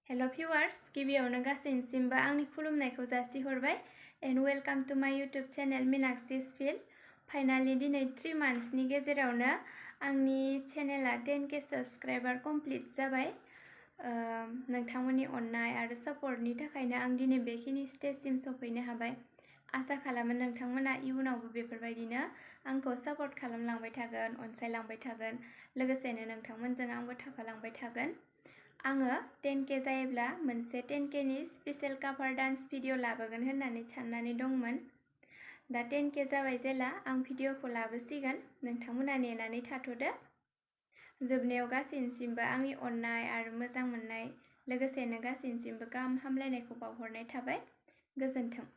Hello viewers, गिबियावनो गासैनिसिमबो आंनि खुलुमनायखौ जासिहरबाय and welcome to my YouTube channel Minakshi's Field. Finally दिनै 3 monthsनि गेजेरावनो आंनि चेनेला 10k subscriber complete जाबाय। नोंथांमोननि अननाय आरो सपोर्टनि थाखायनो आं दिनै बेखिनि स्टेजसिम सफैनो हाबाय। आसा खालामो नोंथांमोना इयुनावबो बेफोरबायदिनो आंखौ सपोर्ट खालामलांबाय थागोन, अनसायलांबाय थागोन, लोगोसेनो नोंथांमोनजों आंबो थाफालांबाय थागोन। आङो 10k जायोब्ला मोनसे 10k नि स्पेशल कभार डान्स भिडिअ लाबोगोन होननानै साननानै दंमोन। दा 10k जाबाय जेला आं भिडिअखौ लाबोसिगोन, नोंथांमोना नेनानै थाथ'दो। जोबनायाव गासैनिसिमबो आंनि अननाय आरो मोजां मोननाय लोगोसेनो गासैनिसिमबो गाहाम हामलायनायखौ बावहरनाय थाबाय। गोजोन्थों।